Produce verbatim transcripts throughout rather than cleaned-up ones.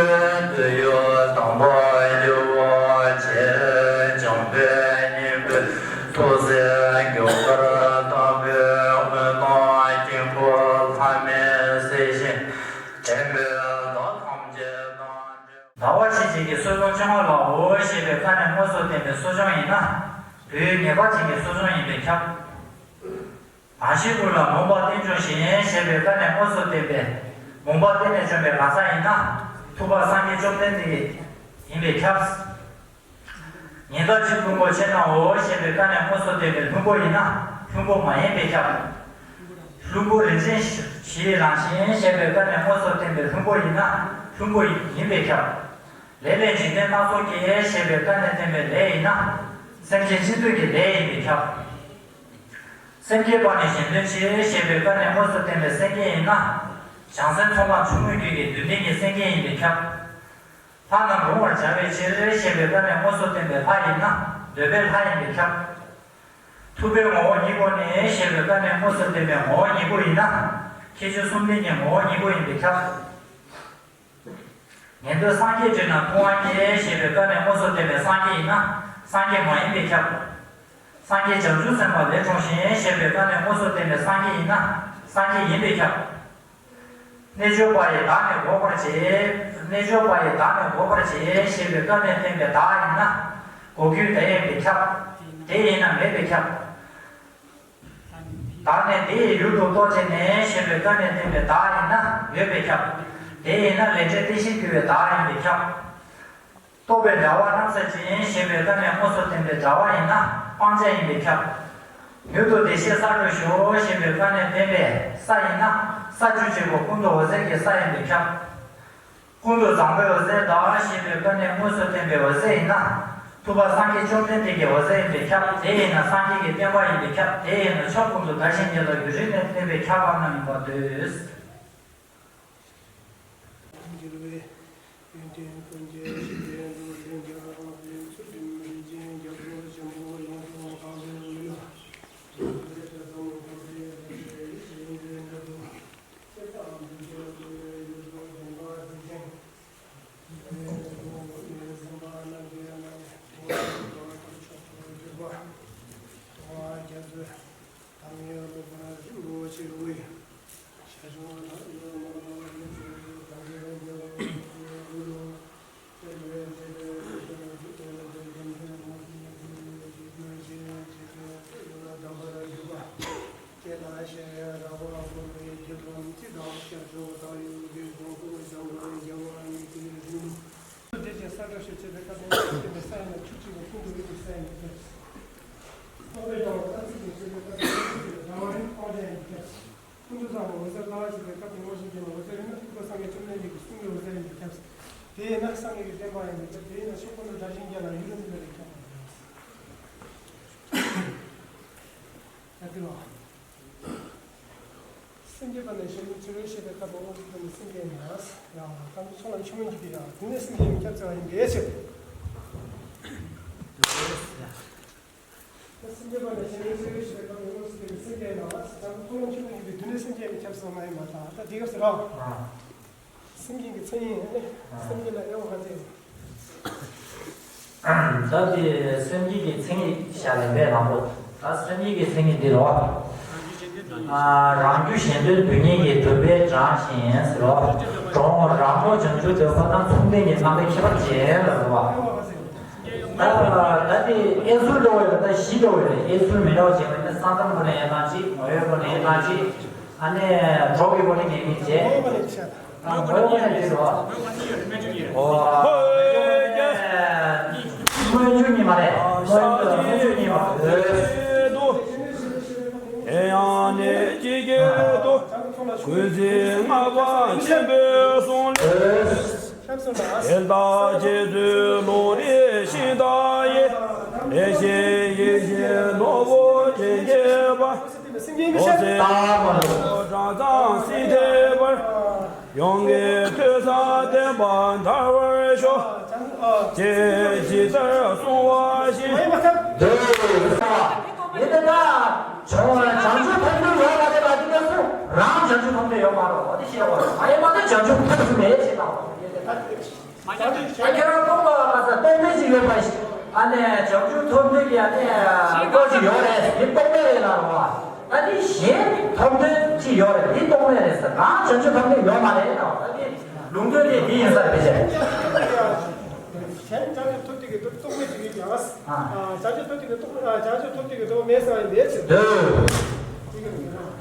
དུས་ཡུན་དང་པོ་ཡུལ་བོ་ཆེ། འཇམ་དཔལ་སྙིང་པོའི་ཐུགས་སྲས་མགོན་པོར་དམ་པའི་དབུས་གཏོང་དཀྱིལ་འཁོར་ལྷ་མིའི་སྲིད་ཞིའི་འདྲེན་པའི་བདག་ཐམས་ཅད་དང་འདྲེན། ཟླ་བ་གཅིག་གཅིག་གི་གསོ་སྦྱོང་བཅོ་ལྔ་ལའོ་ཞེས་པའི་བཀའ་ནི་དངོས་སུ་བསྟན་པའི་གསོ་སྦྱོང་ཡིན་ན། བོད་ཡུལ་ངེས་པ་ཅན་གྱི་གསོ་སྦྱོང་ཡིན་པས་ཁྱབ། མ་ཤི་ཀུན་ལ་མུན་པ་བསྟན་སྦྱོང་བཞིན་ཞེས་པའི་བཀའ་ནི་དངོས་སུ་བསྟན་པའི་མུན་པ་གཏན་ནས་བཅོམ་པའི་ལྷ་ས་ཡིན་ན། ཐུབ་པ་སངས་རྒྱས་བཅོམ་ལྡན་འདས་ཡིན་པས་ཁྱབ། ཉི་ཟླ་གཅིག་ལྷུན་པོ་ཆེ་ནའོ་ཞེས་པའི་བཀའ་ནི་དངོས་སུ་བསྟན་པའི་ལྷུན་པོ་ཡིན་ན་ལྷུན་པོ་མ་ཡིན་པས་ཁྱབ། ལྷུན་པོ་རིན་ཆེན་གཞི་ཡི་རང་བཞིན་ཞེས་པའི་བཀའ་ནི་དངོས་སུ་བསྟན་པའི་ལྷུན་པོ་ཡིན་ན་ལྷུན་པོ་ཡིན་པས་ཁྱབ། ལས་ལས་འཇིག་རྟེན་སྣ་ཚོགས་སྐྱེ་ཞེས་པའི་བཀའ་ནི་བསྟན་པའི་ལས་ཡིན་ན་སེམས་ཅན་སྤྱི་མཐུན་གྱི་ལས་ཡིན་པས་ཁྱབ། སེམས་བསྐྱེད་པ་ནི་གཞན་དོན་ཆེ་ཞེས་པའི་བཀའ་ནི་དངོས་སུ་བསྟན་པའི་སེམས་བསྐྱེད་ཡིན་ན། བྱང་སེམས་ཚོགས་ལྔ་ཆུང་ངུའི་རྒྱུད་ཀྱི་རྡུལ་ལྡན་གྱི་སེམས་བསྐྱེད་ཡིན་པས་ཁྱབ། ལྷ་རྣམས་རུང་བར་བྱ་བའི་ཕྱིར་ཞེས་པའི་བཀའ་ནི་དངོས་སུ་བསྟན་པའི་ལྷ་ཡིན་ན་འདོད་པའི་ལྷ་ཡིན་པས་ཁྱབ། ཐུབ་པའི་ངོ་བོ་ཉིད་པོ་ནི་ཞེས་པའི་བཀའ་ནི་དངོས་སུ་བསྟན་པའི་ངོ་བོ་ཉིད་པོ་ཡིན་ན། ཁྱད་ཆོས་གསུམ་ལྡན་གྱི་ངོ་བོ་ཉིད་པོ་ཡིན་པས་ཁྱབ། ཉན་ཐོས་སངས་རྒྱས་བགྲོད་ན་མཐོང་བ་སྐྱེ་ཞེས་པའི་བཀའ་ནི་དངོས་སུ་བསྟན་པའི་སངས་རྒྱས་ཡིན་ན་སངས་རྒྱས་མ་ཡིན་པས་ཁྱབ། སངས་རྒྱས་བྱང་ཆུབ་སེམས་དཔའ་ལས་འཁྲུངས་ཤིང་ཞེས་པའི་བཀའ་ནི་དངོས་སུ་བསྟན་པའི་སངས་རྒྱས་ཡིན་ན་སངས་རྒྱས་ཡིན་པས་ཁྱབ། རྣལ་འབྱོར་པ་ཡིས་བདག་ནི་འགོག་པར་བྱེད། རྣལ་འབྱོར་པ་ཡིས་བདག་ནི་འགོག་པར་བྱེད་ཞེས་པའི་བཀའ་ནི་བསྟན་པའི་བདག་ཡིན་ན་འགོག་རྒྱུའི་བདག་ཡིན་པས་ཁྱབ། དེ་ཡིན་ན་མེད་པས་ཁྱབ། བདག་ནི་དེ་ཡི་ཡུལ་དུ་རྟོག་བྱེད་ནས་ཞེས་པའི་བཀའ་ནི་བསྟན་པའི་བདག་ཡིན་ན་ཡོད་པས་ཁྱབ། དེ་ཡིན་ན་ལས་འབྲས་རྟེན་གཞིར་གྱུར་པའི་བདག་ཡིན་པས་ཁྱབ། རྟོག་པའི་དྲ་བ་རྣམ་བསལ་ཅིང་ཞེས་པའི་བཀའ་ནི་དངོས་སུ་བསྟན་པའི་དྲ་བ་ཡིན་ན་སྤང་བྱ་ཡིན་པས་ཁྱབ། མྱུར་དུ་བདེ་གཤེགས་ས་རུ་ཞོག་ཞེས་པའི་བཀའ་ནི་བསྟན་པའི་ས་ཡིན་ན་ས་བཅུ་གཅིག་པོ་ཀུན་ཏུ་འོད་གསལ་གྱི་ས་ཡིན་པས་ཁྱབ། ཀུན་ཏུ་བཟང་པོའི་འོད་ཟེར་དག་ཞེས་པའི་བཀའ་ནི་དངོས་སུ་བསྟན་པའི་འོད་ཟེར་ཡིན་ན། ཐུབ་པ་སངས་རྒྱས་བཅོམ་ལྡན་འདས་ཀྱི་འོད་ཟེར་ཡིན་པས་ཁྱབ། དེ་ཡིན་ན་སངས་རྒྱས་ཀྱི་བསྟན་པ་ཡིན་པས་ཁྱབ། དེ་ཡིན་ན་ཕྱོགས་ཀུན་ཏུ་བདག་གཞན་གཉིས་ལ་ཡུན་རིང་ནས་བསྟན་པས་ཁྱབ་པ་རྣམས་ཡིན་པར་འདོད། འགྱུར་བའི་ཡོན་ཏན་ཀུན་གྱི་གཞི་རྟེན་རྡོ་རྗེ་འཆང་ལ་ཕན་ཚུལ་ཁྲིམས་རིན་ཆེན་རྒྱ་མཚོ་ཆེན་པོ་ཡོངས་སུ་གང་བའི་འོད་ལ། ཀུན་ཏུ་བཟང་པོ་འོད་ཟེར་ལྔ་ཞེས་པའི་སྐབས་དེ་དངོས་གཞི་ཅན་ལ་འོད་ཟེར་ཡོད་ན་ཐུབ་པ་སངས་རྒྱས་བཅོམ་ལྡན་འདས་ཀྱི་གསུང་གི་འོད་ཟེར་ཡིན་པས་ཁྱབ། དེ་ཡིན་ན་སངས་རྒྱས་ཀྱི་བསྟན་པ་ཡིན་པས་ཁྱབ། དེ་ཡིན་ན་ཕྱོགས་ཀུན་ཏུ་བདག་གཞན་གཉིས་ལ་ཡུན་རིང་དུ་མེད་པས་ཁྱབ། ད་དེ་ལ། སེམས་བསྐྱེད་པ་ནི་གཞན་དོན་ཆེ་བའི་ཞེས་པའི་སྐབས་དེ་དངོས་གཞི་ཅན་ལ་སེམས་བསྐྱེད་ཡིན་ལ། ཡང་དང་པོ་ཚོགས་ལམ་ཆེན་མོ་འཇུག་པའི་ཡང་དེ་ནས་སེམས་བསྐྱེད་ཡིན་ཁྱབ་ཚར་བ་ཡིན་པའི་ཕྱིར། སེམས་བསྐྱེད་པ་ནི་གཞན་དོན་ཆེ་བའི་ཞེས་པའི་སྐབས་དེ་དངོས་གཞི་ཅན་ལ་སེམས་བསྐྱེད་ཡིན་ལ། དང་པོ་ཚོགས་ལམ་ཆེན་མོ་འཇུག་པའི་དུས་ནས་སེམས་བསྐྱེད་ཡིན་ཁྱབ་ཚར་བ་མ་ཡིན་པ་དང་ད་དེ་སྐབས་སུ་ར། སེམས་བསྐྱེད་ཀྱི་མཚན་ཉིད་ནི་སེམས་བསྐྱེད་ལ་དབྱེ་བ་ག་ཚད་ཡོད། ད་དེ་སེམས་བསྐྱེད་ཀྱི་མཚན་ཉིད་བཤད་ལས་པའི་ལམ་པོ། ད་སེམས་བསྐྱེད་ཀྱི་མཚན་ཉིད་འདི་ལོ། ཨ། རང་རྒྱུ་གཞན་དོན་སྡུག་བསྔལ་གྱི་འདོད་པས་འགྲངས་ཤིང་ཟེར་རོ། གྲོགས་རང་མོས་བྱང་ཆུབ་འདོད་པ་དང་མཚུངས་ལྡན་གྱི་རྣམ་པའི་ཁྱད་པར་ཅན་ལ་རོ། ད་ད་དེ་དབྱེ་ཚུལ་འདྲ་བོ་ཡོད་ད་བཞི་འདྲ་བོ་ཡོད་རེད། དབྱེ་ཚུལ་མི་འདྲ་བ་བྱས་པ་ཡིན་ན་ས་མཚམས་སྒོ་ནས་དབྱེ་སྟངས་གཅིག་ངོ་བོའི་སྒོ་ནས་དབྱེ་སྟངས་གཅིག་ཨ་ནི་གྲོགས་ཀྱི་སྒོ་ནས་ངེས་མིན་བྱས། ཨ་ངོ་བོ་ནས་བྱས་རོ། ཨོ། སྨོན་འཇུག་གཉིས་མ་རེད། སྨོན་འཇུག་སྨོན་འཇུག་གཉིས་མ་རེད། དེ་ཡང་ནི་ཇི་སྐད་དུ། ཀུན་གཟིགས་ལྔ་པ་ཆེན་པོའི་གསུང་ལས། དེ་ལྟ་རྗེ་བཙུན་ལུང་རིགས་ཤིང་རྟ་ཡི། ལེགས་བཤད་ཡིད་བཞིན་ནོར་བུ་ཅན་བརྒྱད་པ། ལོ་ཙཱ་བོ་གྲངས་ཙམ་སྲིད་མཐའི་བར། ཡོངས་ཀྱི་ཐོས་བསམ་བརྟན་པ་དར་བར་ཤོག་ཅེས་ཇི་ལྟར་གསུངས་པ་བཞིན། འདོད་ཡིན་ན་བྱང་ཆུབ་ཕན་ཚུན་ཡོད་མ་རེད་པ། འདི་ནས་སུ་རང་བྱང་ཆུབ་ཕན་ཚུན་ཡོད་མ་རེད། འོ་དེ་བཤད་པ་རེད། མ་ཡིན་པ་ན་བྱང་ཆུབ་ཕན་ཚུན་མེད་ཅེས་དང་། ཨ་ཁྱེད་རང་རྟོགས་པ་ལ་ཁ་ས་རྟོགས་མེད་ཅིག་ཡོད་པ་ཞིག་ཨ་ནི་བྱང་ཆུབ་ཐོབ་འདོད་ཀྱི་ཨ་ནི་རྟོགས་ཅིག་ཡོད་རེད། འདི་རྟོགས་མེད་རེད་ལ་རོ། ཨ་ནི་གཞན་ཐོབ་འདོད་ཅིག་ཡོད་རེད། འདི་རྟོགས་མེད་རེད་ཟེར། ང་བྱང་ཆུབ་ཐོབ་འདོད་ཡོད་མ་རེད་ལ། ཨ་ནི་ལུང་དོན་དེ་འདི་ཡིན་ས་རེད་ཟེར། གཞན་བྱང་ཆུབ་ཐོབ་འདོད་ཀྱི་རྟོགས་མེད་ཅིག་ཡོད་ཀྱང་། ཨ་བྱང་ཆུབ་ཐོབ་འདོད་ཀྱི་རྟོགས་ཨ་བྱང་ཆུབ་ཐོབ་འདོད་ཀྱི་རྟོགས་མེད་ཟེར་བ་ཡིན་པས་ཟེར། འདོད།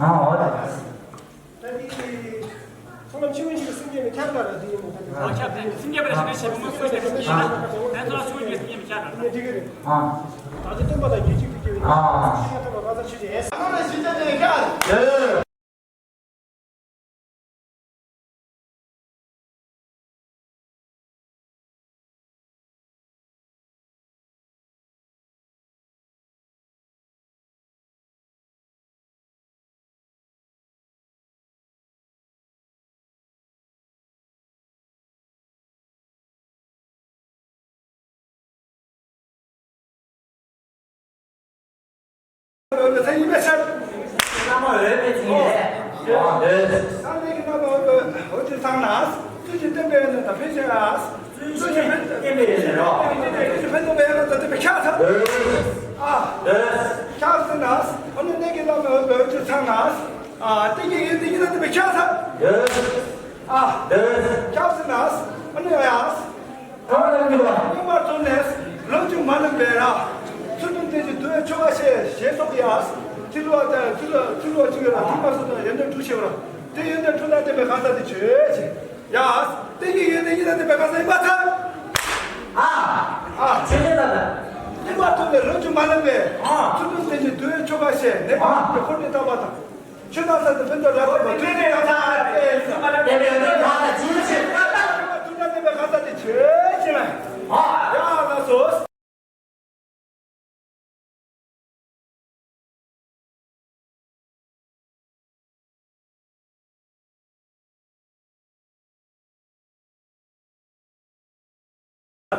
ཨ་འོ་རེད། ད་འདི་ཚོགས་ལམ་ཆེན་པོ་ཞིག་གི་སེམས་ཅན་ནི་ཁྱབ་ལ་ར་འདི་ཡིན་མོ། ད་འདི་ཨ་ཁྱབ་ད་སེམས་ཅན་པ་ཞིག་གི་ཞེས་པ་མ་སོང་ཞེས་པ་ཞིག་ཡིན་ན། ད་ཚོགས་ལམ་ཆེན་པོ་ཞིག་གི་སེམས་ཅན་ནི་ཁྱབ་ལ་ར། ཨ་ད་ཚོགས་སྟོན་པ་དང་རྒྱུད་གཅིག་ཏུ་སྐྱེ་བའི་ཨ་སེམས་ཅན་ཐོབ་པ་གང་ཟག་ཆོས་ཅན། ཨ་སེམས་ཅན་ནི་ཁྱབ་ལ། ཐུགས་ལ་བརྟེན་པར་ཐོབ་ནས་ལོ་ཆུང་མ་ལམ་པའི་ར། ཚུལ་ཁྲིམས་བསྟེན་ཅིང་དུ་བའི་ཆོ་ག་བྱས། ཞེས་སོགས་ཀྱི་ཨ། ཚིག་ལོ་ཨ་ཚིག་ལོ་ཚིག་ལོ་གཅིག་ཡོད་ལ་ཐེག་པ་གསུམ་དང་ཡོན་ཏན་དྲུག་ཤེས་པར། དེ་ཡོན་ཏན་དྲུག་ལ་བརྟེན་པའི་གང་ཟག་དེ་ཆོས་ཅན། ཡ། བསྟན་བཅོས་ཡོན་ཏན་གཉིས་ལ་བརྟེན་པའི་གང་ཟག་ཡིན་པར་ཐལ། ཨ། ཨ། ཆོས་ཅན་ལ་ཐལ། བརྟེན་པར་ཐོབ་ནས་ལོ་ཆུང་མ་ལམ་པའི། ཨ། ཚུལ་ཁྲིམས་བསྟེན་ཅིང་དུ་བའི་ཆོ་ག་བྱས། ནད་པ་ཨ་འཁོར་ནས་བཏང་བ་དང་། ཆོས་དང་ས་དང་ཕན་ཚུན་རབ་ཏུ་མ་ཐུག་ཅིང་ཡང་དག་པའི་ཐུགས་ལ་བརྟེན་པའི་ཡོན་ཏན་གང་ཟག་ཆོས་ཅན། ཐུགས་ལ་བརྟེན་པའི་གང་ཟག་དེ་ཆོས་ཅན། ཡ་ལགས་སོ།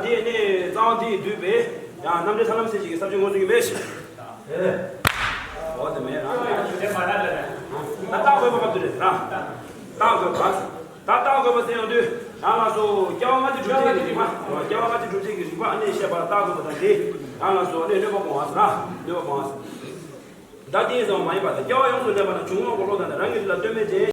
དེ་ནས་གཙང་བ་འདིས་བསྡུས་པའི་ཡང་རྣམ་འགྲེལ་ཐར་ལམ་གསལ་བྱེད་ཀྱི་ས་བཅད་ངོས་བཟུང་གི་མེད་ཞིང་། འོ་དེ་མེད་རང་། ད་རྟགས་དགོས་པ་མ་བསྡུ་རེད་རང་། རྟགས་དགོས་པ། ད་རྟགས་དགོས་པ་ཟེར་ཡོང་དུས་རང་ལ་སོ་སྐྱེ་བ་སྔ་ཕྱི་སྒྲུབ་བྱེད་ཀྱི་རིགས་པ། སྐྱེ་བ་སྔ་ཕྱི་སྒྲུབ་བྱེད་ཀྱི་རིགས་པ་ཨ་ནི་བཤད་པ་རྟགས་དགོས་པ་དང་དེ་རང་ལ་སོ་ཨ་ནི་གནོད་པ་སྤོང་བ་ཟེར་རང་། གནོད་པ་སྤོང་བ་ཟེར། བདག་དེ་ཙམ་མ་ཡིན་པ་དང་སྐྱེ་བ་ཡོངས་སུ་གནས་པ་དང་འབྱུང་བ་འཁོར་ལོ་དང་རང་གི་ལུས་ལ་ལྟོས་མེད་ཅིང་།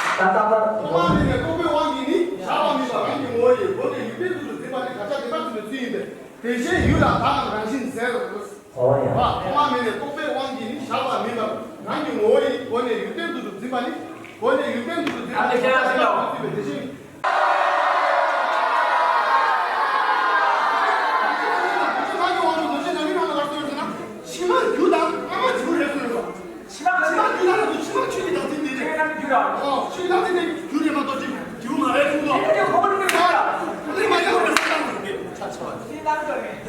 ད་ལྟ་ཐོག་མ་མེད་ནས་རྟོག་པའི་དབང་གིས་ནི་བཞག་པ་མིན་པར་རང་གི་ངོ་བོ་ཡི་སྒོ་ནས་ཡོན་ཏན་དུ་འཛིན་པ་ནི་བདག་ཅག་བདེན་པར་འཛིན་པའི་ཚུལ་ཡིན་པས། དེ་བཞིན་ཡུལ་ལ་བདག་གམ་རང་བཞིན་ཟེར། ཨོ་ཡ། ཐོག་མ་མེད་ནས་རྟོག་པའི་དབང་གིས་ནི་བཞག་པ་མིན་པར་རང་གི་ངོ་བོ་ཡི་སྒོ་ནས་ཡོན་ཏན་དུ་འཛིན་པ་ནི་སྒོ་ནས་ཡོན་ཏན་དུ་འཛིན་པ་ནི་བདག་ཅག་བདེན་པར་འཛིན་པའི་དེ་བཞིན། ཕྱི་མ་རྒྱུ་དང་ཨ་མ་རྒྱུ་རེད་ཟེར་བ། ཕྱི་མ་ཕྱི་མ་རྒྱུ་དང་ཕྱི་མ་ཆོས་ཀྱི་བདག་འཛིན་དེ་རེད། རྒྱུ་ར། ཨོ་ཆོས་ཀྱི་བདག་འཛིན་དེ་རྒྱུ་རེད་མ་གཏོགས་ཅིག་རྒྱུ་མ་རེད་ཁོང་ཚོ། དེ་ཁོ་བོ་རེད་ཟེར་བ། དེ་མ་ཡོང་རེད་ཟེར་བ། ཆ་ཆ་བ། དེ་ལྟར་དུ་རེད།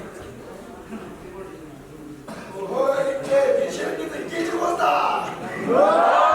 ཨོ་ཧོ་ཁྱེད་དེ་ཤེས་ཀྱི་དེ་སྐད་ཆ་བ་ད།